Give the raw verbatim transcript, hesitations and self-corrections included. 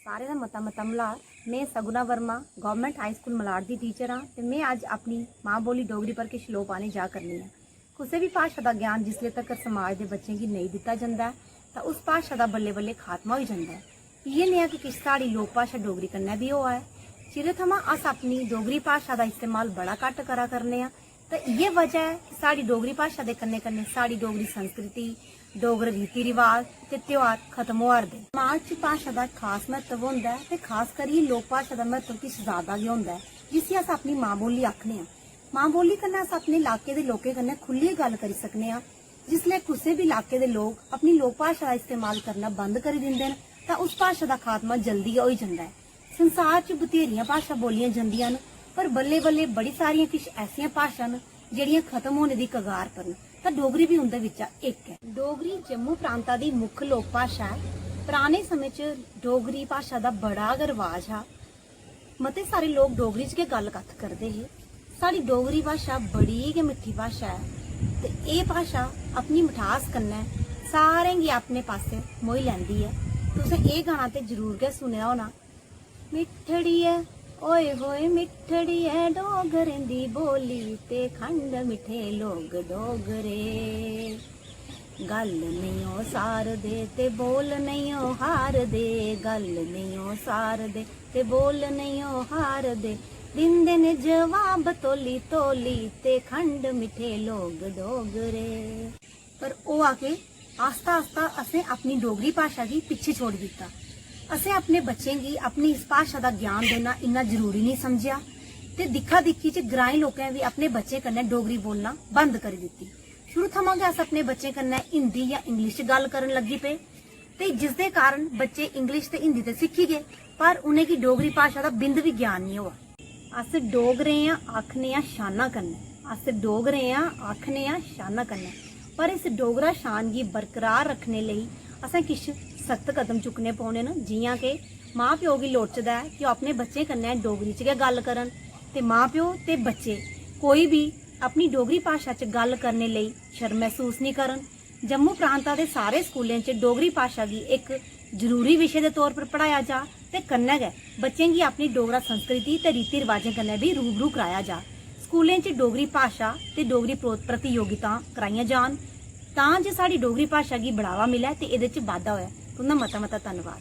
सारें दा मता मता मलार। में Saguna Verma, government high school Malad दी टीचर आं ते में अज्ज अपनी मां बोली डोगरी पर किश लोऽ पाने जा करनी आं। कुसै बी भाशा दा ज्ञान जिसले तकर समाज दे बच्चें गी नेईं दित्ता जंदा ऐ, तां उस भाशा दा बल्लें-बल्लें खात्मा होई जंदा ऐ। इ'यै नेहा कि किश साढ़ी लोक भाशा डोगरी कन्नै बी होआ ऐ। चिरै थमां अस अपनी डोगरी भाशा दा इस्तेमाल बड़ा घट्ट करा करने आं, ते इ'यै वजह ऐ कि साढ़ी डोगरी भाशा दे कन्नै-कन्नै साढ़ी डोगरी संस्कृति, डोगरे रीति रिवाज ते त्योहार खत्म होआ 'रदे। समाज च भाशा दा खास म्हत्तव होंदा ऐ ते खास करियै लोक भाशा दा म्हत्तव किश ज्यादा गै होंदा ऐ, जिसी अस अपनी मां बोली आखने आं। मां बोली कन्नै अस अपने इलाके दे लोकें कन्नै खु'ल्लियै गल्ल करी सकने आं। जिसलै कुसै बी इलाके दे लोक अपनी लोक भाशा दा इस्तेमाल करना बंद करी दिंदे न, तां उस भाशा दा खात्मा जल्दी गै होई जंदा ऐ। संसार च बथेरियां भाशां बोलियां जंदियां न, पर बल्लें-बल्लें बड़ी सारियां किश ऐसियां भाशां न, जेह्ड़ियां खत्म होने दी कगार पर न, तां डोगरी बी उं'दे बिच्चा इक ऐ। डोगरी जम्मू प्रांता दी मुक्ख लोक भाशा ऐ। पराने समें च डोगरी भाशा दा बड़ा गै रवाज हा। मते सारे लोक डोगरी च गै गल्ल कत्थ करदे हे। साढ़ी डोगरी भाशा बड़ी गै मिट्ठी भाशा ऐ ते एह् भाशा अपनी मठास कन्नै सारें गी अपने पासै मोही लैंदी ऐ। तुसें एह् गाना ते जरूर गै सुने दा होना। मिट्ठड़ी ऐ, ओए होए मिट्ठड़ी ऐ, डोगरें दी बोली ते खंड मिट्ठे लोक डोगरे। गल्ल नेईं ओ सारदे ते बोल नेईं ओ हारदे, गल्ल नेईं ओ सारदे ते बोल नेईं ओ हारदे, दिंदे ने जवाब तौली तौली ते खंड मिट्ठे लोक डोगरे। पर होआ केह्, आस्ता आस्ता असें अपनी डोगरी भाशा गी पिच्छे छोड़ी दित्ता। असें अपने बच्चें गी अपनी इस भाशा दा ज्ञान देना इन्ना जरूरी नेईं समझेआ ते दिक्खा दिक्खी च ग्राईं लोकें बी अपने बच्चें कन्नै डोगरी बोलना बंद करी दित्ती। शुरू थमां गै अस अपने बच्चें कन्नै हिंदी जां इंग्लिश च गल्ल करन लग्गी पे ते जिसदे कारण बच्चे इंग्लिश ते हिंदी ते सिक्खी गे, पर उ'नेंगी डोगरी भाशा दा बिंद बी ज्ञान नेईं होआ। अस डोगरे आं आखने आं शाना कन्नै, अस डोगरे आं आखने आं शाना कन्नै, पर इस डोगरा शान गी बरकरार रक्खने लेई असें किश सख्त कदम चुक्कने पौने न, जि'यां के मां प्यो गी लोड़चदा ऐ कि ओह् अपने बच्चें कन्नै डोगरी च गै गल्ल करन ते मां प्यो ते बच्चे कोई बी अपनी डोगरी भाशा च गल्ल करने लेई शर्म मसूस नेईं करन। जम्मू प्रांता दे सारे स्कूलें च डोगरी भाशा गी इक जरूरी विशे दे तौर पर पढ़ाया जा ते कन्नै गै बच्चें गी अपनी डोगरा संस्कृति ते रीति रिवाजें कन्नै बी रूबरू कराया जा। स्कूलें च डोगरी भाशा ते डोगरी प्रो-, प्रतियोगितां कराइयां जान, तां जे साढ़ी डोगरी भाशा गी बढ़ावा मिलै ते एह्दे च बाद्धा होऐ। तुं'दा मता मता धन्नवाद।